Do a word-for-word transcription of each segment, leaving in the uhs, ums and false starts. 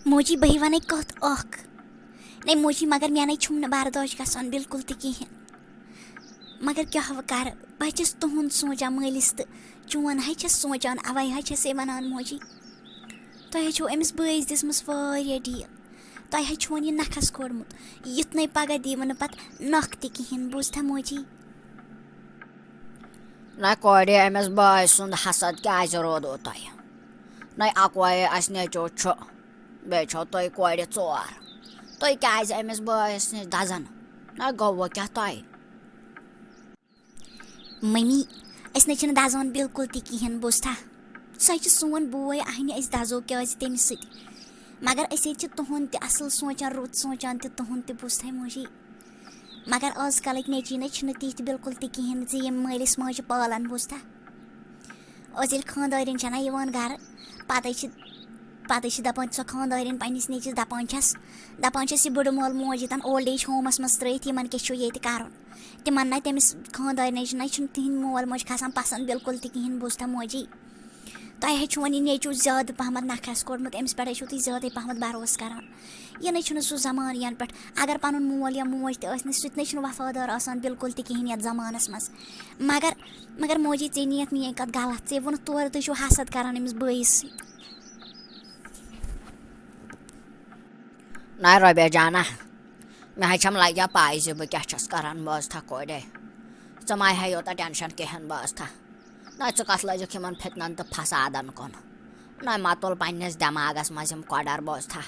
موجی، بہٕ ہے وَنے کَتھ اَکھ۔ نَے موجی، مگر مےٚ نَے چھُم نہٕ برداش گژھان بِلکُل تہِ کِہیٖنۍ۔ مگر کیٛاہ وۄنۍ کَرٕ؟ بہٕ چھَس تُہُنٛد سونٛچان مٲلِس تہٕ چون حظ چھَس سونٛچان، اَوَے حظ چھَسے وَنان موجی۔ تۄہہِ حظ چھو أمِس بٲیِس دِژمٕژ واریاہ ڈیٖل۔ تۄہہِ حظ چھُون یہِ نَکھَس کوٚڑمُت۔ یُتھ نَے پَگاہ دِیہِ وۄنۍ نہٕ پَتہٕ نَکھ تہِ کِہیٖنۍ، بوٗزتھا موجی؟ نہ کورِ، أمِس بٲے سُنٛد حسد کیٛازِ روٗدوٕ تۄہہِ؟ نَے اَکوے اَسہِ نیٚچو چھُ، بیٚیہِ چھو تُہۍ کورِ ژور۔ تُہۍ کیٛازِ أمِس بٲیِس نِش دَزان؟ نہ گوٚوٕ کیٛاہ تۄہہِ؟ مٔمی، أسۍ نَے چھِنہٕ دَزان بِلکُل تہِ کِہیٖنۍ، بوٗزتھا؟ سُہ حظ چھِ سون بوے، اَہنہِ أسۍ دَزو کیٛازِ تٔمِس سۭتۍ؟ مگر أسۍ حظ چھِ تُہُنٛد تہِ اَصٕل سونٛچان، رُت سونٛچان تہِ تُہُنٛد تہِ، بوٗزتھا موجی؟ مگر آز کَلٕکۍ نیٚچی نَے چھِنہٕ تِتھۍ بِلکُل تہِ کِہیٖنۍ زِ یِم مٲلِس ماجہِ پالَن، بوٗزتھا؟ آز ییٚلہِ خانٛدارِنۍ چھَنہ یِوان گَرٕ، پَتہٕ حظ چھِ، پَتہٕ حظ چھِ دَپان، سۄ خانٛدارِنۍ پنٛنِس نیٚچِس دَپان چھَس، دَپان چھَس، یہِ بٕڈٕ مول موج ییٚتٮ۪ن اولڈ ایج ہومَس منٛز ترٛٲیِتھ، یِمَن کیٛاہ چھُو ییٚتہِ کَرُن؟ تِمَن نَے تٔمِس خانٛدارِنۍ نَے چھُنہٕ تِہِنٛدۍ مول موج کھَسان پَسنٛد بِلکُل تہِ کِہیٖنۍ، بوٗزتھا موجی؟ تۄہہِ حظ چھُ وۄنۍ یہِ نیٚچوٗ زیادٕ پَہمَتھ نَکھَس کوٚڑمُت، أمِس پٮ۪ٹھ حظ چھُو تُہۍ زیادَے پَہمَتھ بَروسہٕ کَران۔ یہِ نَے چھُنہٕ سُہ زَمانہٕ یَنہٕ پٮ۪ٹھ، اگر پَنُن مول یا موج تہِ ٲسۍ نہٕ، سُہ تہِ نَے چھُنہٕ وفادار آسان بِلکُل تہِ کِہیٖنۍ یَتھ زَمانَس منٛز۔ مگر، مگر موجی، ژےٚ نِیَتھ میٛٲنۍ کَتھ غلط، ژےٚ ووٚنُتھ تورٕ تُہۍ چھِو حسد کَران أمِس بٲیِس سۭتۍ۔ نہ رۄبیہ جانہ، مےٚ حظ چھَم لَگیا پَے زِ بہٕ کیٛاہ چھَس کَران، بوٗزتھا کورِ؟ ژٕ مہ ہےٚ یوٗتاہ ٹٮ۪نشَن کِہیٖنۍ، بوٗزتھا؟ نہ، ژٕ کَتھ لٔجِکھ یِمَن فِتنَن تہٕ فسادَن کُن؟ نہ، مہ تُل پنٛنِس دٮ۪ماغَس منٛز یِم کۄڈَر، بوٗزتھا؟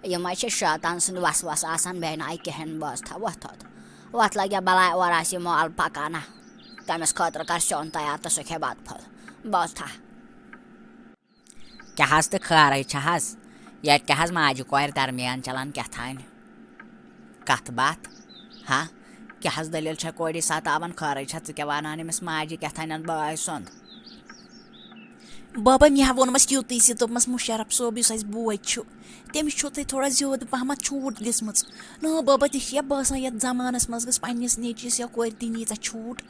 یِم حظ چھِ شیطان سٕنٛدۍ وسوسہٕ آسان، بیٚیہِ نَے کِہیٖنۍ، بوٗزتھا؟ وۄتھ تھوٚد، وۄتھ لَگیا بَلاے، اورٕ آسہِ یہِ مول پَکان، نہ، تٔمِس خٲطرٕ کَر سیُن تیار تہٕ سُہ کھے بَتہٕ پھوٚل، بوٗزتھا؟ کیٛاہ حظ تہٕ خٲرٕے چھےٚ حظ؟ ییٚتہِ کیٛاہ حظ ماجہِ کورِ درمیان چلان کیٛاہ تھانۍ کتھ باتھ؟ ہا؟ کیٛاہ حظ دٔلیٖل چھےٚ کورِ ستاوان؟ خٲرٕے چھےٚ؟ ژٕ کیٛاہ ونان أمِس ماجہِ کیٛاہ تھانٮ۪ن بٲے سُنٛد؟ بابا، مےٚ ہا ووٚنمَس یُتُے زِ دوٚپمَس، مُشرف صٲب یُس اَسہِ بوے چھُ، تٔمِس چھُو تۄہہِ تھوڑا زیادٕ پہمتھ چھوٗٹ دِژمٕژ۔ نہ بابا، تہِ چھِ یا باسان یَتھ زمانَس منٛز گٔژھ پنٛنِس نیٚچوِس یا کورِ دِنۍ ییٖژاہ چھوٗٹ۔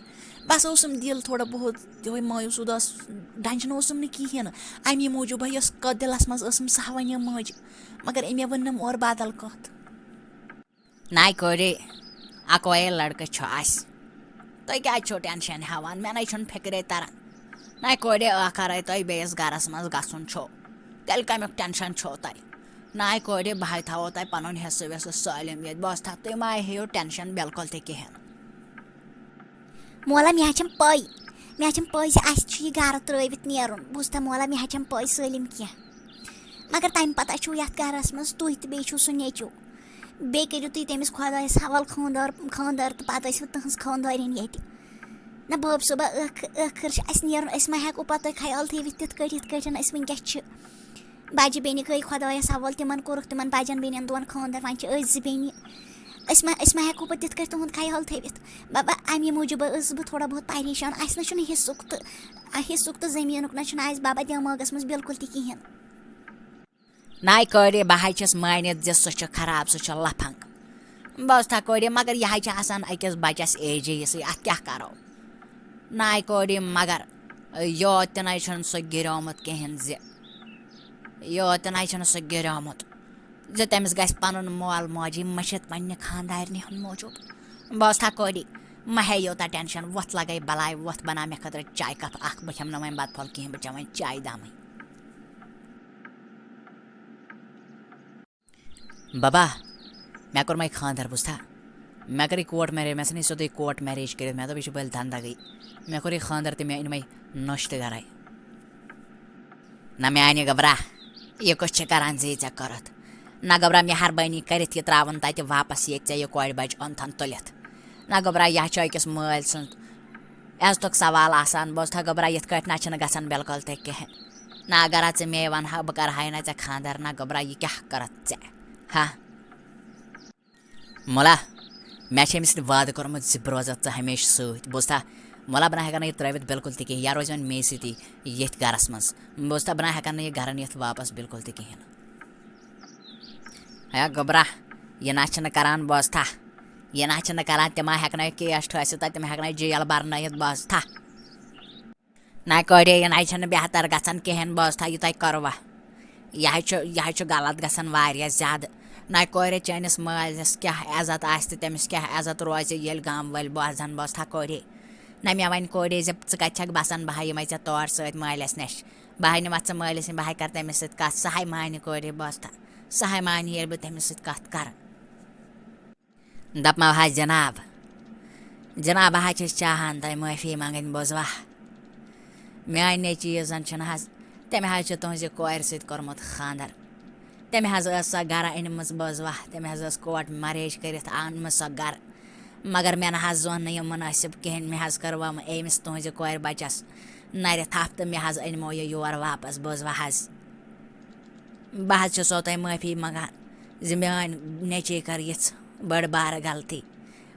بس اوسُم دِل تھوڑا بہت یِہوٚے مایوٗس اُداس، ٹٮ۪نشَن اوسُم نہٕ کِہیٖنۍ نہٕ۔ اَمی موٗجوٗب ہا یۄس کَتھ دِلَس منٛز ٲسٕم، سۄ ہا وَنیو ماجہِ۔ مگر أمۍ ؤنۍ نہٕ اورٕ بدل کَتھ۔ نَے کورِ، اَکوے لڑکہٕ چھُ اَسہِ۔ تُہۍ کیٛازِ چھِو ٹٮ۪نشَن ہٮ۪وان؟ مےٚ نَے چھُنہٕ فِکرے تَران۔ نَے کورِ، ٲخرَے تۄہہِ بیٚیِس گَرَس منٛز گژھُن چھُو، تیٚلہِ کَمیُک ٹٮ۪نشَن چھُو تۄہہِ؟ نَے کورِ، بہٕ ہَے تھاوو تۄہہِ پَنُن حِصہٕ وِصہٕ سٲلِم ییٚتہِ۔ بوٗزتھا، تُہۍ مہ ہیٚیِو ٹٮ۪نشَن بِلکُل تہِ کِہیٖنۍ۔ مولا، مےٚ حظ چھَم پَے، مےٚ حظ چھَم پَے زِ اَسہِ چھُ یہِ گَرٕ ترٛٲوِتھ نیرُن۔ بوٗزتھا مولا، مےٚ حظ چھَم پَے سٲلِم کینٛہہ۔ مگر تَمہِ پَتہٕ چھُو یَتھ گَرَس منٛز تُہۍ تہٕ بیٚیہِ چھُو سُہ نیٚچوٗ۔ بیٚیہِ کٔرِو تُہۍ تٔمِس خۄدایَس حوال خانٛدار، خانٛدار تہٕ پَتہٕ ٲسِو تٕہٕنٛز خانٛدارِنۍ ییٚتہِ۔ نہ بٲب صٲبہ، ٲخ-، ٲخٕر چھِ اَسہِ نیرُن، أسۍ ما ہٮ۪کو پَتہٕ تۄہہِ خیال تھٲوِتھ تِتھ کٲٹھۍ، یِتھ کٲٹھۍ أسۍ وٕنکٮ۪س چھِ۔ بَجہِ بیٚنہِ گٔے خۄدایَس حوال، تِمَن کوٚرُکھ تِمَن بَجَن بیٚنٮ۪ن دۄن خانٛدَر، وۄنۍ چھِ أسۍ زٕ بیٚنہِ۔ أسۍ ما، أسۍ ما ہٮ۪کو پَتہٕ تِتھ کٲٹھۍ تُہُنٛد خیال تھٲوِتھ؟ بَبا، اَمی موٗجوٗب ٲسٕس بہٕ تھوڑا بہت پریشان۔ اَسہِ نہ چھُنہٕ حِصُک تہٕ، حِصُک تہٕ زٔمیٖنُک نہ چھُنہٕ اَسہِ بَبا دٮ۪ماغَس منٛز بِلکُل تہِ کِہیٖنۍ۔ نَے کورِ، بہٕ حظ چھَس مٲنِتھ زِ سُہ چھُ خراب، سُہ چھُ لَفنٛگ۔ بوٗزتھا کورِ، مگر یہِ حظ چھِ آسان أکِس بَچَس ایجے یِژٕے، اَتھ کیٛاہ کَرو؟ نَے کورِ، مگر یوت تہِ نَے چھُنہٕ سُہ گِریومُت کِہیٖنۍ زِ، یوت تہِ نَے چھُنہٕ سُہ گِریومُت زِ تٔمِس گژھِ پَنُن مول موجی مٔشِتھ پنٛنہِ خانٛدارنہِ ہُنٛد موٗجوٗب۔ بوٗزتھا کورِ، مہ ہےٚ یوٗتاہ ٹٮ۪نشَن، وۄتھ لَگَے بَلاے، وۄتھ بَناو مےٚ خٲطرٕ چایہِ کَپ اَکھ، بہٕ کھٮ۪مہٕ نہٕ وۄنۍ بَتہٕ پھوٚل کِہیٖنۍ، بہٕ چٮ۪مہٕ وۄنۍ چایہِ دامٕے۔ بَبا، مےٚ کوٚر مَے خانٛدَر، بوٗزتھا؟ مےٚ کٔر یہِ کورٹ میریج، مےٚ ژھٕنۍ سیوٚدُے کورٹ میریج کٔرِتھ، مےٚ دوٚپ، یہِ چھِ بٔلۍ دَنٛدَگٕے۔ مےٚ کوٚر یہِ خانٛدَر تہٕ مےٚ أنۍ مَے نوٚش تہِ گَرَے۔ نہ میٛانہِ گوٚبرا، یہِ کُس چھِ کَران زِ ژےٚ کٔرٕتھ؟ نہ گوٚبرا، مہربٲنی کٔرِتھ یہِ ترٛاوُن تَتہِ واپَس، ییٚتہِ ژےٚ یہِ کورِ بَچہِ اوٚنتھَن تُلِتھ۔ نہ گوٚبرا، یہِ ہا چھُ أکِس مٲلۍ سُنٛد عزتُک سوال آسان۔ بوٗزتھا گوٚبرا، یِتھ کٲٹھۍ نہ چھِنہٕ گژھان بِلکُل تہِ کِہیٖنۍ۔ نہ اگر ژٕ مے وَنہٕ ہا، بہٕ کَرٕ ہاے نہ ژےٚ خانٛدَر، نہ گوٚبرا، یہِ کیٛاہ کٔرٕتھ ژےٚ؟ ہا؟ مولا، مےٚ چھِ أمِس سۭتۍ وعدٕ کوٚرمُت زِ بہٕ روزَتھ ژٕ ہمیشہِ سۭتۍ۔ بوٗزتھا؟ مولا، بہٕ نہ ہٮ۪کَن نہٕ یہِ ترٛٲوِتھ بِلکُل تہِ کِہیٖنۍ۔ یا روزِ وۄنۍ مے سۭتی ییٚتھۍ گَرَس منٛز۔ بوٗزتھا؟ بہٕ نہ ہٮ۪کَن نہٕ یہِ گَرٕ نِتھ واپَس بِلکُل تہِ کِہیٖنۍ۔ ہے گوٚبرا، یہِ نہ چھِنہٕ کَران، بوٗزتھا؟ یہِ نہ چھِنہٕ کَران، تِم ہا ہٮ۪کَن نہٕ کیس ٹھٲسِتھ تہٕ تِم ہٮ۪کَن نہٕ جیل بَرنٲیِتھ، بوٗزتھا؟ نہ کورِ، یہِ نَے چھَنہٕ بہتر گژھان کِہیٖنۍ، بوٗزتھا، یہِ تۄہہِ کوٚروٕ؟ یہِ حظ چھُ، یہِ حظ چھُ غلط گژھان واریاہ زیادٕ۔ نہ کورِ، چٲنِس مٲلِس کیٛاہ عزت آسہِ تہٕ تٔمِس کیٛاہ عزت روزِ، ییٚلہِ گامہٕ وٲلۍ بوزن بوز تھا کورِ۔ نہ مےٚ وَنہِ کورِ زِ ژٕ کَتہِ چھَکھ بَسان، بہٕ ہا یِمَے ژےٚ تور سۭتۍ مٲلِس نِش۔ بہٕ ہا نِمَتھ ژٕ مٲلِس نِش، بہٕ ہا کَرٕ تٔمِس سۭتۍ کَتھ، سۄ ہا مانہِ کورِ بوز تھا، سۄ ہا مانہِ ییٚلہِ بہٕ تٔمِس سۭتۍ کَتھ کَرٕ۔ دَپمو حظ جناب، جناب، بہٕ حظ چھُس چاہان تۄہہِ معٲفی منٛگٕنۍ، بوزوا؟ میٛانہِ نیٚچوِس زَن چھُنہٕ حظ، تٔمۍ حظ چھُ تُہٕنٛزِ کورِ سۭتۍ کوٚرمُت خانٛدر۔ تٔمۍ حظ ٲس سۄ گَرٕ أنمٕژ، بوزوا؟ تٔمۍ حظ ٲس court marriage کٔرِتھ أنمٕژ سۄ گَرٕ۔ مگر مےٚ نہ حظ زون نہٕ یہِ مُنٲسِب کِہیٖنۍ، مےٚ حظ کٔر وۄنۍ أمِس تُہٕنٛزِ کورِ بَچَس نَرِ تھَپھ تہٕ مےٚ حظ أنمو یہِ یور واپَس، بوزوا حظ؟ بہٕ حظ چھُسو تۄہہِ معٲفی منٛگان زِ میٛٲنۍ نیٚچی کٔر یِژھ بٔڑ بارٕ غلطی،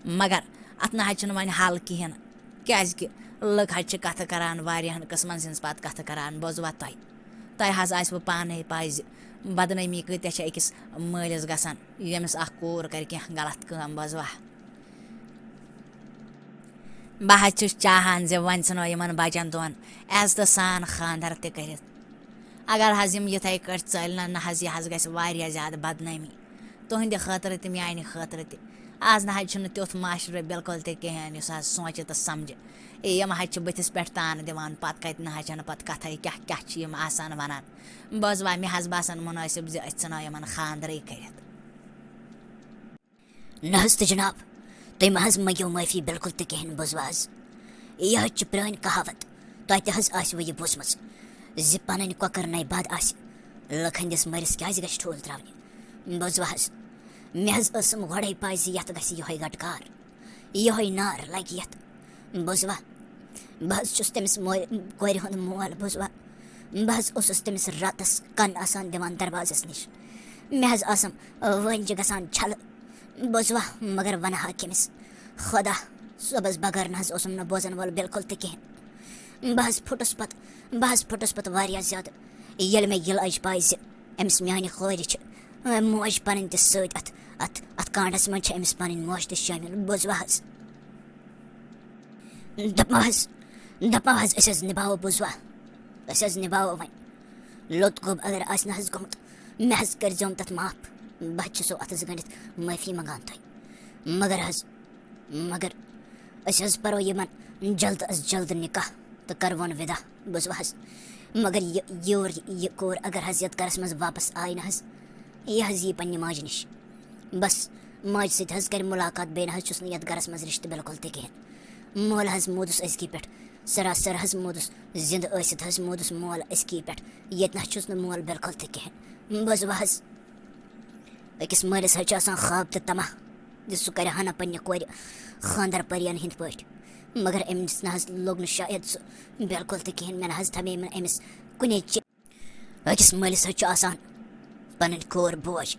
مگر اَتھ نہ حظ چھُنہٕ وۄنۍ حل کِہیٖنۍ، کیٛازِکہِ لُکھ حظ چھِ کَتھٕ کَران، واریاہَن قٕسمَن ہٕنٛز پَتہٕ کَتھٕ کَران۔ بوزوا تۄہہِ؟ تۄہہِ حظ آسِوٕ پانَے پَے زِ بدنٲمی کۭتیٛاہ چھِ أکِس مٲلِس گژھان، ییٚمِس اَکھ کوٗر کَرِ کینٛہہ غلط کٲم، بوزوا؟ بہٕ حظ چھُس چاہان زِ وۄنۍ ژھٕنو یِمَن بَچَن دۄن عزتہٕ سان خانٛدر تہِ کٔرِتھ۔ اگر حظ یِم یِتھَے کٲٹھۍ ژٔلۍ نہ، نہ حظ، یہِ حظ گژھِ واریاہ زیادٕ بدنٲمی تُہٕنٛدِ خٲطرٕ تہِ، میٛانہِ خٲطرٕ تہِ۔ آز نہ حظ چھُنہٕ تیُتھ معاشرٕ بِلکُل تہِ کِہیٖنۍ یُس حظ سونٛچہِ تہٕ سَمجھِ۔ یِم حظ چھِ بٕتھِس پٮ۪ٹھ تانہٕ دِوان، پَتہٕ کَتہِ نہ حظ چھَنہٕ پَتہٕ کَتھَے، کیٛاہ، کیٛاہ چھِ یِم آسان وَنان۔ بوزوا، مےٚ حظ باسان مُنٲسِب زِ أسۍ ژھٕنو یِمَن خانٛدرٕے کٔرِتھ۔ نہ حظ تہٕ جناب، تُہۍ مہ حظ منٛگِو معٲفی بِلکُل تہِ کِہیٖنۍ، بوٗزوا حظ؟ یہِ حظ چھِ پرٛٲنۍ کہاوت، تۄہہِ تہِ حظ آسِوٕ یہِ بوٗزمٕژ زِ پنٕنۍ کۄکٕر نَے بَد آسہِ، لٔکھ ہٕنٛدِس مٔرِس کیٛازِ گژھِ ٹھوٗل ترٛاونہِ؟ بوٗزوا حظ؟ مےٚ حظ ٲسٕم گۄڈَے پَے زِ یَتھ گژھِ یِہوٚے گَٹہٕ کار، یِہوٚے نار لَگہِ یَتھ۔ بوٗزوا؟ بہٕ حظ چھُس تٔمِس مورِ-، کورِ ہُنٛد مول، بوٗزوا؟ بہٕ حظ اوسُس تٔمِس راتَس کَن آسان دِوان دروازَس نِش۔ مےٚ حظ آسَم وٲنجہِ گژھان چھَلہٕ۔ بوٗزوا، مگر وَنہٕ ہا کٔمِس؟ خۄدا صٲبَس بغٲر نہ حظ اوسُم نہٕ بوزَن وول بِلکُل تہِ کِہیٖنۍ۔ بہٕ حظ پھُٹُس پَتہٕ، بہٕ حظ پھُٹُس پَتہٕ واریاہ زیادٕ، ییٚلہِ مےٚ یہِ لٔج پَے زِ أمِس میٛانہِ کورِ چھِ، أمۍ موج پَنٕنۍ تہِ سۭتۍ اَتھ، اَتھ، اَتھ کانٛڈَس منٛز چھِ أمِس پَنٕنۍ موج تہِ شٲمِل۔ بوٗزوا حظ؟ دَپمو حظ، دَپمو حظ، أسۍ حظ نِباوو، بوٗزوا؟ أسۍ حظ نِباوو وۄنۍ۔ لوٚت گوٚب اگر آسہِ نہ حظ گوٚمُت، مےٚ حظ کٔرۍزیوم تَتھ معاف۔ بہٕ حظ چھُسو اَتھَس گٔنٛڈِتھ معٲفی منٛگان تۄہہِ۔ مگر حظ، مگر أسۍ حظ پَرو یِمَن جلد از جلد نِکاح تہٕ کَروون وِدا، بوٗزوا حظ؟ مگر یہِ یور یہِ کوٗر اگر حظ یَتھ گَرَس منٛز واپَس آیہِ نہ حظ، یہِ حظ یی پنٛنہِ ماجہِ نِش۔ بَس، ماجہِ سۭتۍ حظ کَرِ مُلاقات، بیٚیہِ نہ حظ چھُس نہٕ یَتھ گَرَس منٛز رِشتہٕ بِلکُل تہِ کِہیٖنۍ۔ مول حظ موٗدُس أزکی پٮ۪ٹھ، سراسر حظ موٗدُس، زِندٕ ٲسِتھ حظ موٗدُس مول أزکی پٮ۪ٹھ۔ ییٚتہِ نہ حظ چھُس نہٕ مول بِلکُل تہِ کِہیٖنۍ۔ بوٗزوا حظ؟ أکِس مٲلِس حظ چھُ آسان خواب تہٕ طمع زِ سُہ کَرِ ہا نہ پنٛنہِ کورِ خانٛدر پٔرِیَن ہِنٛدۍ پٲٹھۍ، مگر أمِس نہ حظ لوٚگ نہٕ شاید سُہ بِلکُل تہِ کِہیٖنۍ۔ مےٚ نہ حظ تھَوے نہٕ أمِس کُنے چی-، أکِس مٲلِس حظ چھُ آسان پَنٕنۍ کور بوج،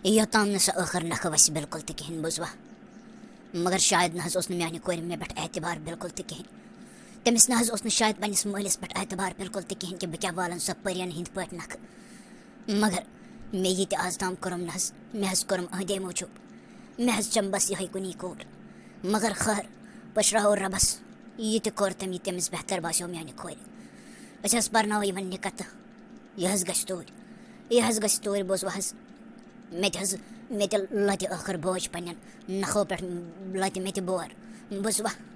یوٚتام نہٕ سۄ ٲخٕر نَکھٕ وَسہِ بِلکُل تہِ کِہیٖنۍ، بوٗزوا؟ مگر شاید نہ حظ اوس نہٕ میٛانہِ کورِ مےٚ پٮ۪ٹھ اعتبار بِلکُل تہِ کِہیٖنۍ۔ تٔمِس نہ حظ اوس نہٕ شاید پنٛنِس مٲلِس پٮ۪ٹھ اعتبار بِلکُل تہِ کِہیٖنۍ کہِ بہٕ کیٛاہ والَن سۄ پٔرِیَن ہِنٛدۍ پٲٹھۍ نَکھٕ۔ مگر مےٚ یہِ تہِ آز تام کوٚرُم نہ حظ، مےٚ حظ کوٚرُم أہٕنٛدے موٗجوٗب۔ مےٚ حظ چَم بَس یِہوٚے کُنی کوٗر۔ مگر خٲر، پٔشراوو رۄبَس، یہِ تہِ کوٚر تٔمۍ، یہِ تٔمِس بہتر باسیو میٛانہِ کورِ۔ أسۍ حظ پَرناوو یِمَن نِکاح تہٕ یہِ حظ گژھِ توٗرۍ، یہِ حظ گژھِ توٗرۍ، بوٗزوٕ حظ؟ مےٚ تہِ حظ، مےٚ تہِ لَتہِ ٲخٕر بوج پنٛنٮ۪ن نَکھو پٮ۪ٹھ، لَتہِ مےٚ تہِ بور، بوٗزوا؟